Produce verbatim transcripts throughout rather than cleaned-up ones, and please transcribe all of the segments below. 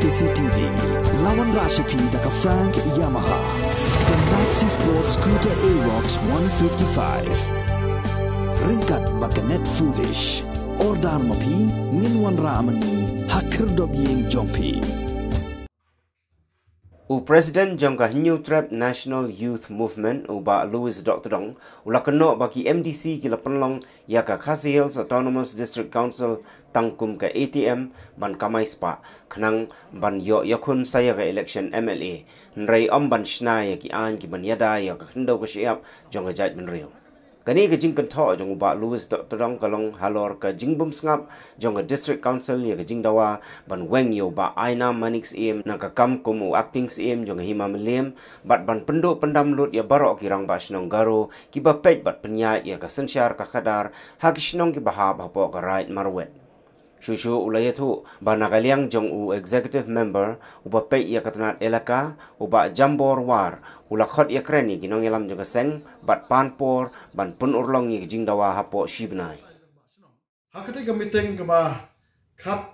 K C T V, la wanrah sha phi da ka Frank Yamaha. The Maxi Sport Scooter Aerox one fifty-five. Ryngkat bad ka Net Foodish. Order ma phi, ngin wanrah ma ngi ha khyrdop ïing jong phi. U President jong ka Hynñiewtrep National Youth Movement, u Bah Louis Dohtdong, u la kynnoh ba ki M D C ki la pynlong ïa ka Khasi Hills Autonomous District Council tang kum ka A T M ban kamai spah, khnang ban ïoh ïakhun sa ïa ka election M L A, hynrei ym ban shna ïa ki aiñ ki ban ïada ïa ka khyndew ka shyiap jong ka jaitbynriew. Kane ka jingkynthoh jong u Bah Louis Dohtdong ka long halor ka jingbymsngap jong ka District Council ïa ka jingdawa ban weng ïa u Bah Ainam Manik Syiem na ka kam kum u Acting Syiem jong ka Hima Mylliem, bad ban pynduh pyndam lut ïa baroh ki rangbah shnong Garo kiba peit bad pynïaid ïa ka synshar ka khadar ha ki shnong kiba hap hapoh ka Raid Marwet. Shuh shuh u la ïathuh ba na ka liang jong u Executive Member uba peit ïa ka tnat elaka, u Bah Jambor War, u la khot ïakren ïa ki nongïalam jong ka seng bad pan por ban pynurlong ïa ka jingdawa hapoh shi bnai. Ha katei ka meeting kaba khat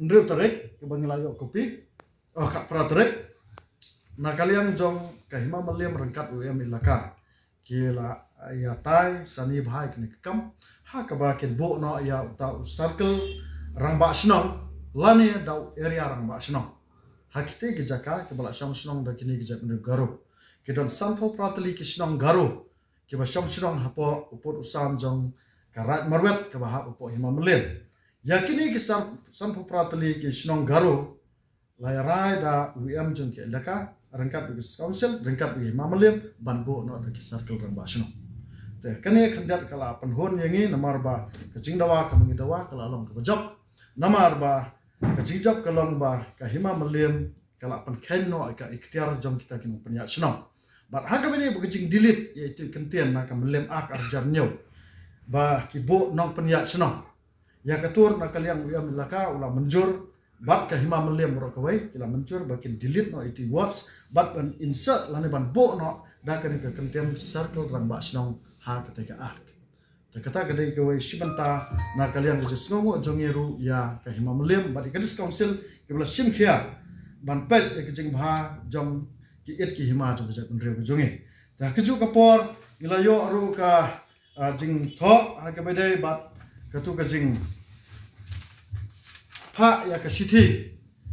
hynriew tarik kaba ngi la ïoh kopi, oh, khat phra tarik, na ka liang jong ka Hima Mylliem ryngkat u M L A ka, ki la ïatai sani bha ïa kane ka kam ha kaba kin buh noh ïa uta u circle rangbah shnong lane da u area rangbah shnong. Ha kitei ki jaka kiba la shong shnong da kine ki jaitbynriew Garo, ki don sanphew phra tylli ki shnong Garo kiba shong shnong hapoh u pud u sam jong ka Raid Marwet kaba hap hapoh Hima Mylliem. Ïa kine ki san, sanphew phra tylli ki shnong Garo la ïarai da u M jong ka elaka ryngkat u District Council ryngkat u Hima Mylliem ban buh noh da ki circle rangbah shnong. Te kane khyndiat ka la pynhun ïa ngi namar ba ka jingdawa kaba ngi dawa ka la long kaba jop. Namar ba ka jingjop ka long ba ka Hima Mylliem ka la pynkheiñ noh ïa ka iktiar jong kita ki nongpynïaid shnong. Bad ha kaba ïadei bad ka jingdelete ïa ita i kyntien na ka Mylliem Act ar hajar hynñiew ba ki buh nongpynïaid shnong, ïa ka tur na ka liang u M L A ka u la mynjur bad ka Hima Mylliem baroh kawei ki la mynjur ba kin delete noh ita i words bad ban insert lane ban buh noh da kane ka kyntien circle rangbah shnong ha katei ka Act. Te kata ka dei kawei shi bynta na ka liang ka jingsngewnguh jong ngi ruh ïa ka Hima Mylliem bad ïa ka District Council kiba la shim khia ban peit ïa ka jingbha jong ki ïit ki hima jong ka jaitbynriew ka jong ngi. Te ha kajuh ka por ngi la ïoh ruh ka, ah, jingthoh ha kaba ïadei bad katu ka jingphah ïa ka shithi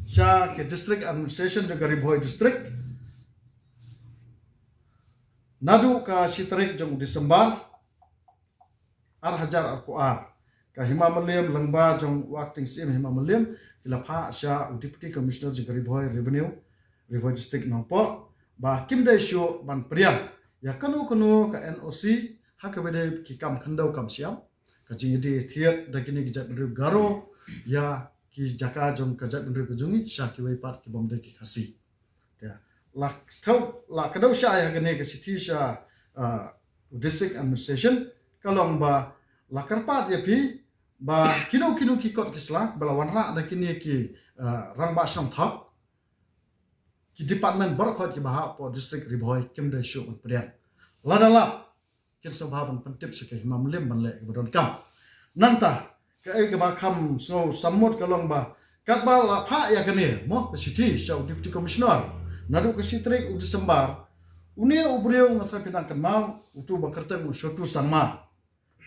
sha ka District Administration jong ka Ri Bhoi District naduh ka shi tarik jong December ar hajar arphew ar. Ka Hima Mylliem lyngba jong u Acting Syiem Hima Mylliem ki la phah sha u Deputy Commissioner jong ka Ri Bhoi Revenue, Ri Bhoi District Nongpoh, ba kim dei shuh ban pdiang ïa kano kano ka N O C ha kaba ïadei ki kam khyndew kam shyiap, ka jingïadei thied da kine ki jaitbynriew Garo ïa ki jaka jong ka jaitbynriew ka jong ngi sha kiwei pat ki bym dei ki Khasi. Te la thaw, la kdew shai ïa kane ka shithi sha, ah, u District Administration, ka long ba la kyrpad ïa phi ba kino kino ki kot ki sla ba la wanrah da kine ki, ah, rangbah shnong thok, ki department baroh kiba hap hapoh District Ri Bhoi kim dei shuh ban pdiang. Lada lap kin sa bha ban pyntip sha ka Hima Mylliem ban leh kaba donkam. Nangta kaei kaba kham sngew sammut ka long ba katba la phah ïa kane mo ka shithi sha u Deputy Commissioner naduh ka shi tarik u December, une u briew nga tharai phi dang kynmaw, utu ba kyrteng u Chotu Sangma.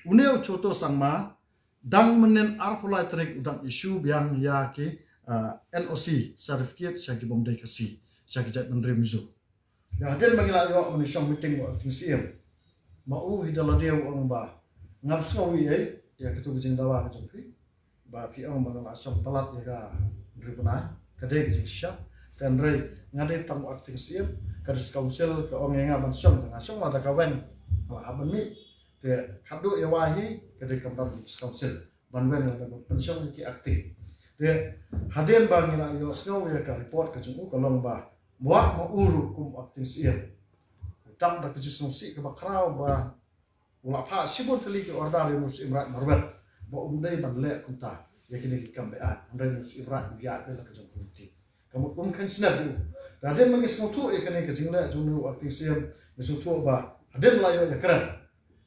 Une u Chotu Sangma dang mynnin arphew lai tarik u dang issue biang ïa ki, ah, N O C certificate sha ki bym dei Khasi, sha ki jaitbynriew Mizo. Ïa hadien ba ngi la ïoh ban ïashong meeting u Acting Syiem, ma u hi da lade u ong ba ngam sngew ei ei ïa katu ka jingdawa ka jong phi, ba phi ong ba nga la shong palat ïa ka hynriew bnai, ka dei ka jingshisha. Te hynrei nga dei tang u Acting Syiem, ka District Council ka ong ïa nga ban shong, te nga shong lada ka weng nga la hap ban mih. Te khatduh ïa wai hi ka dei kamram District Council ban weng lane ban pynshong ïa ki acting. Te hadien ba ngi la ïohsngew ïa ka report ka jong u ka long ba, wah ma u ruh kum Acting Syiem u dang da ka jingsngewsih kaba khraw ba u la phah shibun tylli ki order ïa u Syiem Raid Marwet ba um dei ban leh kumta ïa kine ki kam beaiñ, hynrei u Syiem Raid u ïaid beit la ka jong ka lynti. Ka mut um kheiñ snep ïa u. Te hadien ba ngi sngewthuh ïa kane ka jingleh jong u Acting Syiem, ngi sngewthuh ba hadien la ïoh ïakren,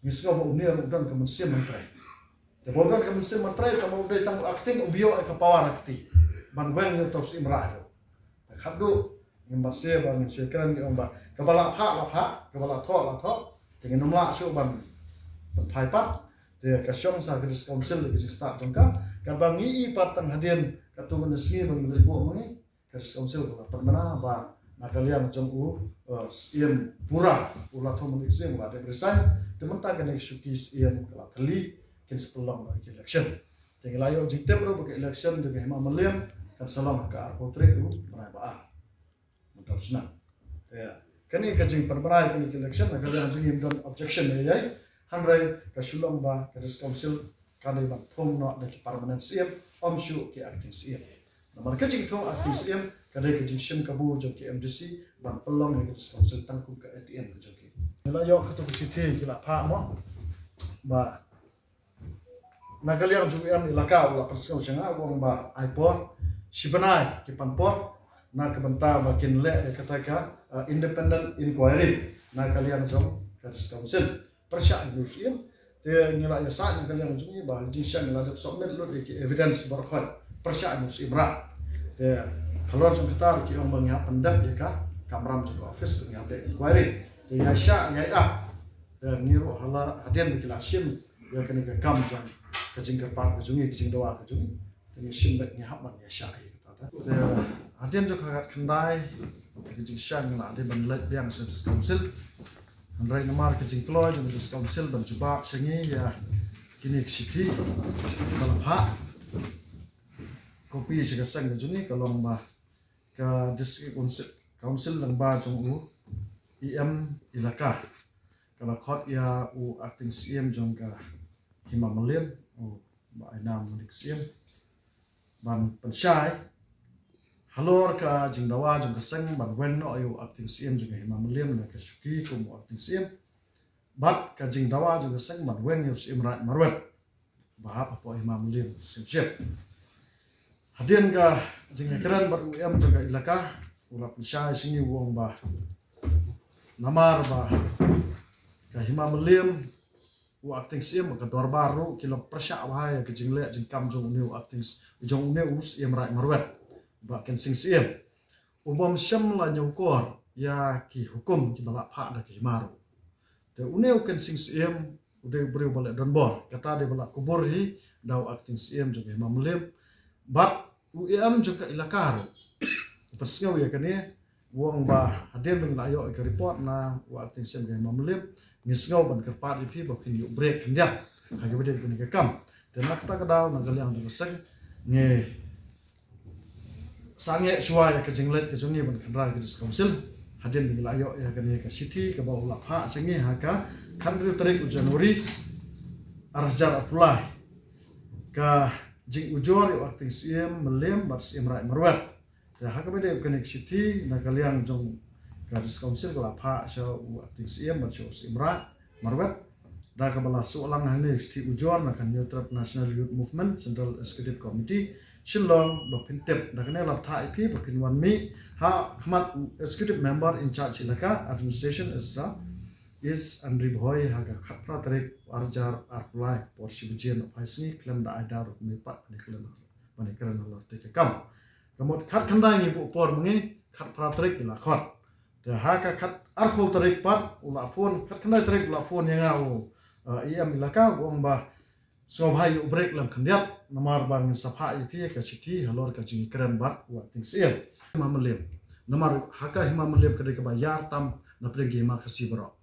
ngi sngew ba une ruh u don ka mynsiem ban trei. Te ba u don ka mynsiem ban trei, te ba u dei tang u acting, u ïoh ïa ka power ha kti. ban weng ïa uto u Syiem Raij ruh. Te khatduh ngim pat sngewbha ngin shu kren, ngi ong ba kaba la phah la phah, kaba la thoh la thoh. Te ngin ym lah shuh ban, ban phai pat. Te ka shong sha ka District Council ka jingstad jong ka. Katba ngi i pat tang hadien katto katne sngi ba ngi leit buh ma ngi, ka District Council ka la pynbna ba na ka liang jong u, uh, Syiem Pura, u Lathumbun Syiem u la dep resign. Te mynta kane ka shuki Syiem ka la thylli, kin sa pynlong ka election. Te ngi la ïoh jingtip ruh ba ka election jong ka Hima Mylliem kan sa long ha ka arphew tarik u bnai ba ar. Mynta u snem. Te kane ka jingpynbna ïa kane ka election, na ka liang jong ngi ngim don objection ei ei. Hynrei ka shu long ba ka District Council kan dei ban thung noh da ki permanent Syiem, ym shuh ki acting Syiem. Namar ka jingthung acting Syiem ka dei ka jingshim kabu jong ki M D C ban pynlong ïa ka District Council tang kum ka A T M ka jong ki. Ngi la ïoh katto ka shithi ki la phah mo ba na ka liang jong u Syiem Elaka u la pynsngew sha nga, u ong ba ai por shi bnai, ki pan por na ka bynta ba kin leh ïa kata ka, uh, independent inquiry na ka liang jong ka District Council. Pyrshah ïa u Syiem. Te ngi la ïa sah na ka liang jong ngi ba jingshisha ngi la dep submit lut ïa ki evidence baroh khoit. Pyrshah ïa u Syiem Raij. Te halor jong kata ki ong ba ngi hap pyndep ïa ka kamram jong ka office ba ngi hap leh inquiry. Te ïa shah ïa ap. Te ngi ruh hala hadien ba ki la shim ïa kane ka kam jong ka jingkyrpad ka jong ngi, ka jingdawa ka jong ngi. Te ngi shim beit, ngi hap ban ïa shah ïa kata. Te hadien jong ka khatkhyndai ka jingshisha ngi la dei ban leit biang sha District Council. Hynrei namar ka jingkloi jong ka District Council ban jubab sha ngi ïa kine ki shithi, ka la phah kopi sha ka seng ka jong ngi, ka long ba ka District Council, Council lyngba jong u Syiem Elaka ka la khot ïa u acting Syiem jong ka Hima Mylliem, u Bah Ainam Manik Syiem, ban pynshai halor ka jingdawa jong ka seng ban weng noh ïa u acting Syiem jong ka Hima Mylliem na ka shuki kum u acting Syiem, bad ka jingdawa jong ka seng ban weng ïa u Syiem Raij marwet ba hap hapoh Hima Mylliem Syiemshiat. Hadien ka jingïakren bad u Syiem jong ka Elaka, u la pynshai sha ngi, u ong ba namar ba ka Hima Mylliem, u acting Syiem, ka dorbar ruh ki long pyrshah bha ïa ka jingleh jingkam jong une u acting, jong une u Syiem Raij marwet ba kin sing Syiem. U bym shym la ñiewkor ïa ki hukum kiba la phah da ka hima ruh. Te une u kin sing Syiem u dei u briew ba leh donbor, kata dei ba la kubur hi da u acting Syiem jong ka Hima Mylliem. Bad u Syiem jong ka Elaka ruh u pynsngew ïa kane, u ong ba hadien ba ngi la ïoh ïa ka report na u acting Syiem ka Hima Mylliem, ngi sngew ban kyrpad ïa phi ba phin ïoh brek khyndiat ha kaba dei kane ka kam. Te na kata ka daw na ka liang jong ka seng ngi sangeh shuwa ïa ka jingleit ka jong ngi ban kynrad ka District Council. Hadien ba ngi la ïoh ïa kane ka shithi kaba u la phah sha ngi ha ka khathynriew tarik u January ar hajar arphew lai, ka jingujor ïa u acting Syiem Mylliem bad Syiem Raij marwet. Te ha kaba dei kane ka shithi na ka liang jong ka District Council ka la phah sha u acting Syiem bad sha u Syiem Raij marwet. Da kaba la shu lang hangne ka shithi ujor na ka Hynñiewtrep National Youth Movement Central Executive Committee Shillong, ba phin tip da kane la phah ïa phi ba phin wan mih ha khmat u Executive Member in charge Elaka Administration, et cetera, East and Ri Bhoi ha ka khatphra tarik ar hajar arphew lai por shi baje nohphai sngi khlem da ai daw ruh, mih pat ban ïakren, ban ïakren halor kata ka kam. Ka mut khatkhyndai ngi buh por ma ngi, khatphra tarik ngi la khot. Te ha ka khat arphew tarik pat u la phone, khatkhyndai tarik u la phone ïa nga u, uh, Syiem Elaka, u ong ba sngewbha ïoh brek lang khyndiat namar ba ngin sa phah ïa phi ka shithi halor ka jingïakren bad u acting Syiem. Hima Mylliem. Namar ha ka Hima Mylliem ka dei kaba ïar tam na pdeng ki hima Khasi baroh.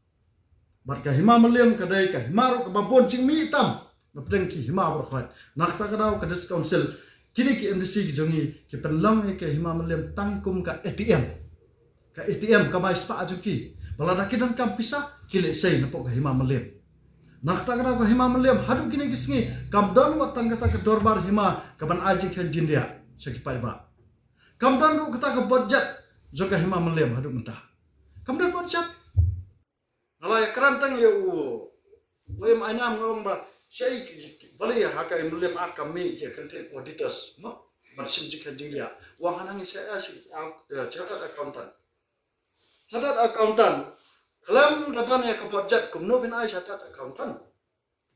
Bad ka Hima Mylliem ka dei ka hima ruh kaba bun jingmih tam na pdeng ki hima baroh khoit. Na kata ka daw ka District Council, kine ki M D C ki jong ngi ki pynlong ïa ka Hima Mylliem tang kum ka A T M. Ka A T M, ka bai spah jong ki. Ba lada ki donkam pisa, ki leit sei napoh ka Hima Mylliem. Na kata ka daw ka Hima Mylliem haduh kine ki sngi kam don wat tang kata ka dorbar hima kaban ai jingkheiñ jingriah sha ki paidbah. Kam don ruh kata ka budget jong ka Hima Mylliem haduh mynta. Kam don budget. Nga la ïakren tang ïa u, u Syiem Ainam, nga ong ba shaei ki, ki, balei ha ka Hima Mylliem Act kam mih ïa ka kynthei auditors mo ban shim jingkheiñ jingriah. U ong hangne shaei, shaei, uh, chartered accountant. Chartered accountant khlem da don ïa ka budget, kumno phin ai chartered accountant?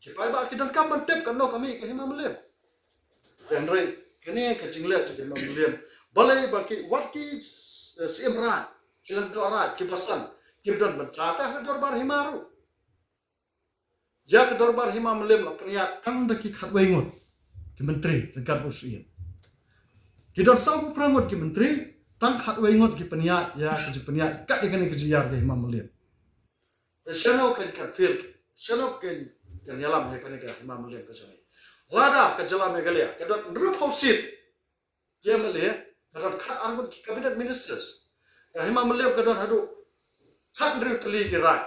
Ki paidbah ki donkam ban tip katno ka mih ka Hima Mylliem. Hynrei Kane ka jingleh jong ki hima Mylliem. Balei ba ki wat ki, eh, Siem Raij, ki Lyngdoh Raij, ki basan kim don ban ïa ka dorbar hima ruh. Ïa ka dorbar hima Mylliem la pynïaid tang da ki khatwei ngut ki myntri ryngkat bad u Syiem. Ki don sawphew phra ngut ki myntri, tang khatwei ngut ki pynïaid ïa ka jingpynïaid kat ïa kane ka jingïar ka hima Mylliem. Te shano kan kan fil, shano kan kan ïalam ïa kane ka hima Mylliem ka jong ngi. Lada ka jylla Meghalaya ka don hynriewphew seat ki M L A, ka don khatar ngut ki cabinet ministers. Ka hima Mylliem ka don haduh khathynriew tylli ki raid,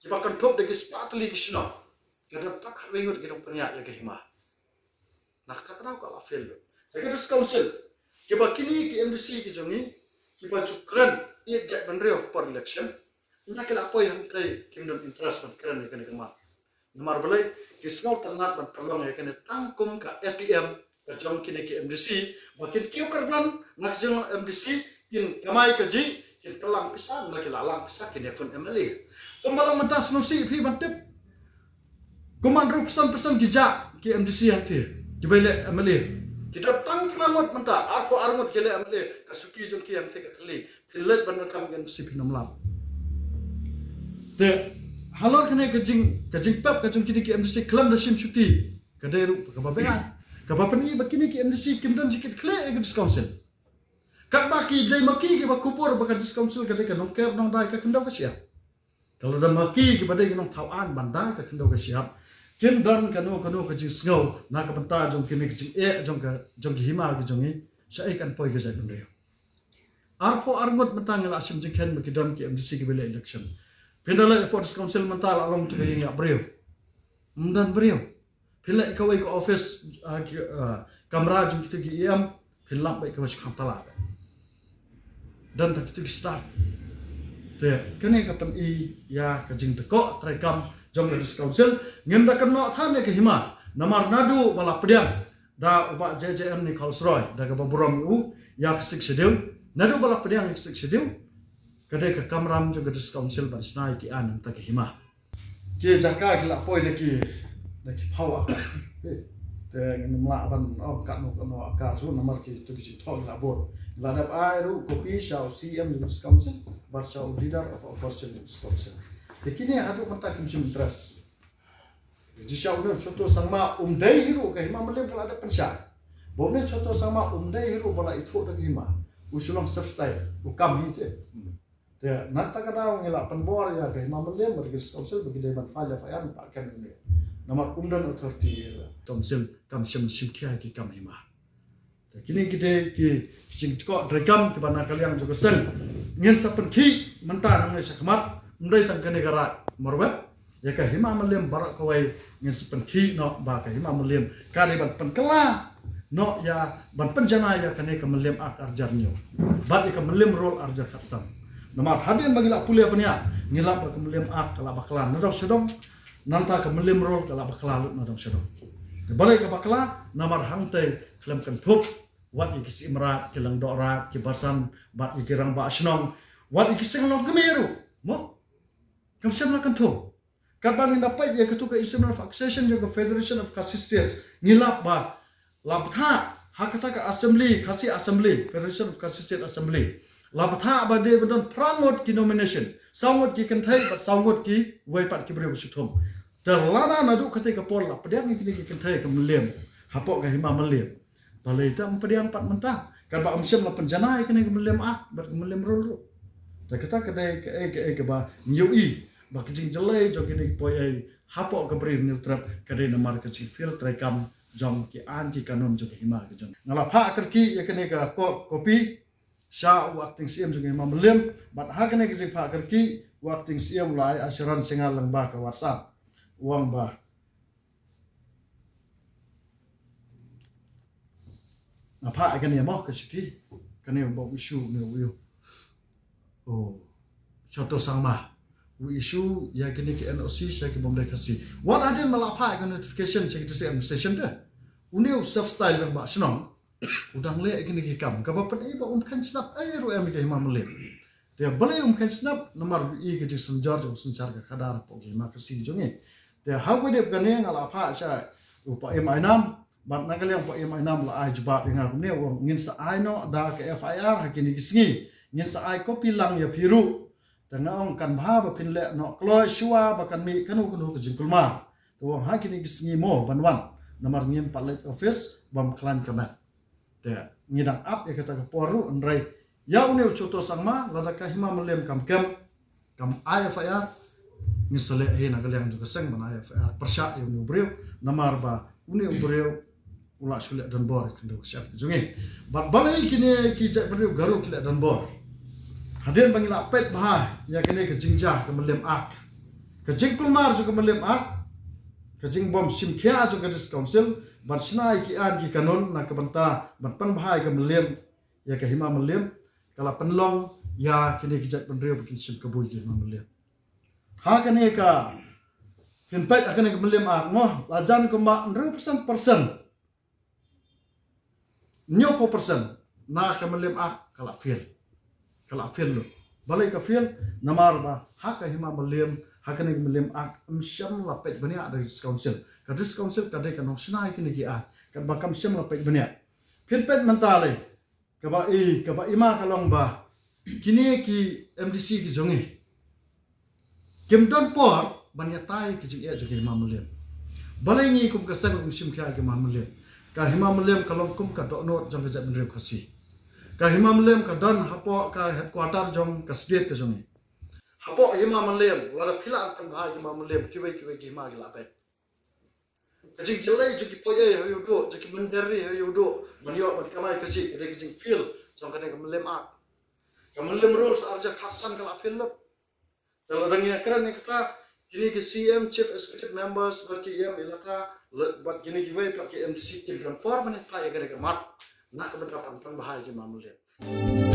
kiba kynthup da ki spah tylli ki shnong. Ka don tang khatwei ngut ki nongpynïaid ïa ka hima. Na kata ka daw ka la fail lut. Te ka District Council, kiba kine ki M D C ki jong ngi, kiba ju kren ïeit jaitbynriew ha ka por election, ynda ki la poi hangtei kim don interest ban kren ïa kane ka mat. Namar balei? Ki sngew tynnat ban pynlong ïa kane tang kum ka A T M ka jong kine ki M D C, ba kin kiew kyrdan na ka jong M D C, kin kamai kajih, kin pynlang pisa, na ki la lang pisa kin ïakhun M L A. Kumba long mynta sngewsih phi ban tip. Kumba hynriewphew san percent ki jah ki M D C hangtei, kiba leh M L A. Ki don tang phra ngut mynta, arphew ar ngut ki leh M L A, ka suki jong ki hangtei ka thylli. Phin leit ban donkam ki M D C phin ym lap. Te halor kane ka jing, ka jingpep ka jong kine ki M D C khlem da shim shuti, ka dei ruh kaba beiñ, kaba pyni ba kine ki M D C kim don jingkitkhlieh ïa ka District Council. Katba ki dei ma ki kiba kubur ba ka District Council ka dei ka nongker nongdai ka khyndew ka shyiap. Ka la don ma ki kiba dei ki nongthaw aiñ ban dai ka khyndew ka shyiap. Kim don kano kano ka jingsngew na ka bynta jong kine ki jingeh jong ka, jong ki hima ki jong ngi. Shaei kan poi ka jaitbynriew? Arphew ar ngut mynta ngi la shim jingkheiñ ba ki don ki M D C kiba leh election. Phin da leit hapoh District Council mynta la long tu ka ïing ïap briew. Ym don briew. Phin leit kawei ka office, ah, ki, ah, kamra jong kitu ki E M, phin lap beit kawei shi kham tala. Don tang kitu ki staff. Te kane ka pyni ïa ka jingdkoh treikam jong ka District Council. Ngim da kynnoh than ïa ka hima. Namar naduh ba la pdiang da u Bah J J M Nichols Roy, da kaba burom u ïa ka Sixth Schedule. Naduh ba la pdiang ïa ka Sixth Schedule, ka dei ka kamram jong ka District Council ban shna ïa ki aiñ na ka hima. Ki jaka ki la poi da ki, da ki phew akar. Te ngin ym lah ban ong katno katno akar shuh namar kitu ki jingthoh ki la bun. La dep ai ruh kopi sha u C E M jong ka District Council bad sha u leader of opposition jong ka District Council. Te kine haduh mynta kim shim interest. Jingshisha une u Choto Sangma um dei hi ruh, ka hima Mylliem ka la dep pynshai. Ba une u Choto Sangma um dei hi ruh ba la ithuh da ka hima. U shu long self style, u kam hi te. Te na kata ka daw ngi la pynbor ïa ka hima Mylliem bad ka District Council ba ki dei ban file F I R, ba ken une. Namar um don authority ïa ka Council kam shym shim khia ki kam hima. Te kine ki dei ki jingthoh treikam kiba na ka liang jong ka seng. Ngin sa pynkhih mynta nangne shakhmat, ym dei tang kane ka raid marwet, ïa ka hima Mylliem baroh kawei ngin sa pynkhih noh ba ka hima Mylliem ka dei ban pynkylla noh ïa, ban pynjanai ïa kane ka Mylliem Act ar hajar hynñiew bad ïa ka Mylliem Rule ar hajar khatsan. Namar hadien ba ngi la pule bniah, ngi lap ba ka Mylliem Act ka la bakla na dong sha dong. Nangta ka Mylliem Rule ka la bakla lut na dong sha dong. Te balei ka bakla? Namar hangtei khlem kynthup wat ïa ki Siem Raij, ki Lyngdoh Raij, ki basan, bad ïa ki rangbah shnong, wat ïa ki seng long kmie ruh. Mo? Kam shym la kynthup. Katba ngin da peit ïa katu ka Instrument of Accession jong ka Federation of Khasi States, ngi lap ba la bthah ha kata ka assembly, Khasi Assembly, Federation of Khasi State Assembly. La bthah ba dei ba don phra ngut ki nomination, saw ngut ki kynthei bad saw ngut kiwei pat ki briew ba shu thung. Te lada naduh katei ka por la pdiang ïa kine ki kynthei ka Mylliem hapoh ka hima Mylliem, balei te ym pdiang pat mynta? Katba ym shym la pynjanai ïa kane ka Mylliem Act bad ka Mylliem Rule ruh. Te kata ka dei kaei kaei kaba ngi ïohi ba ka jingjyllei jong kine ki poiei hapoh ka Bri u Hynñiewtrep ka dei namar ka jingfail treikam jong ki aiñ ki kanun jong ka hima ka jong. Nga la phah kyrkieh ïa kane ka ko-, kopi sha u Acting C M jong ka hima Mylliem, bad ha kane ka jingphah kyrkieh u Acting C M u la ai assurance sha nga lyngba ka WhatsApp. U ong ba nga phah ïa kane mo ka shithi, kane ba u issue ne u issue. Oh, Choto Sangma u issue ïa kine ki N O C sha ki bym dei Khasi. Wat hadien ba la phah ïa ka notification sha ki district administration te, une u chief style rangbah shnong u dang leh ïa kine ki kam, kaba pyni ba um kheiñ sngap ei ruh em ïa ka hima Mylliem. Te balei um kheiñ sngap? Namar u ïohi ka jingsynjor jong ka synshar ka khadar hapoh ka hima Khasi jong ngi. Te ha kaba dei kane nga la phah sha u Paiem Ainam, Bad na ka liang Bah Im Ainam la ai jubab ïa nga kumne, u ong ngin sa ai noh da ka F I R ha kine ki sngi. Ngin sa ai copy lang ïa phi ruh. Te nga ong kan bha ba phin leh noh kloi shuwa ba kan mih kano kano ka jingkulmar. Te u ong ha kine ki sngi mo ban wan. Namar ngim pat leit office bym khlaiñ ka met. Te ngi dang ap ïa kata ka por ruh, hynrei ïa une u Choto Sangma, lada ka Hima Mylliem kam kem, kam ai F I R, ngin sa leh hi na ka liang jong ka seng ban ai F I R pyrshah ïa une u briew, namar ba une u briew u la shu leh donbor ïa ka khyndew ka shyiap ka jong ngi. Bad balei kine ki jaitbynriew Garo ki leh donbor? Hadien ba ngi la peit bha ïa kane ka jingjia ka Mylliem Act, ka jingkulmar jong ka Mylliem Act, ka jingbym shim khia jong ka District Council ban shna ïa ki aiñ ki kanun na ka bynta ban pynbha ïa ka Mylliem, ïa ka Hima Mylliem, ka la pynlong ïa kine ki jaitbynriew ba kin shim kabu ïa ka Hima Mylliem. Ha kane ka, phin peit ha kane ka Mylliem Act mo, la jan kumba hynriewphew san percent, hynñiewphew percent na ka Mylliem Act ka la fail. Ka la fail lut. Balei ka fail? Namar ba ha ka Hima Mylliem, ha kane ka Mylliem Act, ym shym la peit bniah da ka District Council. Ka District Council ka dei ka nongshna ïa kine ki act, katba kam shym la peit bniah. Phin peit mynta lei, kaba i, kaba i ma ka long ba kine ki M D C ki jong ngi kim don por ban ïatai ki jingeh jong ki Hima Mylliem. Balei ngi kum ka seng ngim shim khia ki Hima Mylliem? Ka Hima Mylliem ka long kum ka dohnud jong ka jaitbynriew Khasi. Ka Hima Mylliem ka don hapoh ka headquarter jong ka state ka jong ngi. Hapoh Hima Mylliem, lada phi lah ban pynbha ïa ki Hima Mylliem, kiwei kiwei ki hima ki la beh. Ka jingjlei jong ki poi ei ha ïuh duh, jong ki mynder ri ha ïuh duh, ban ïoh ban kamai kajih, ka dei ka jingfail jong kane ka Mylliem Act. Ka Mylliem Rules ar hajar khatsan ka la fail lut. Te lada ngi ïakren ïa kata, kine ki C M, Chief Executive Members, bad ki E M elaka, bad kine kiwei pat ki M D C kim don por ban ïatai ïa kane ka mat na ka bynta ban pynbha ïa ki Hima Mylliem.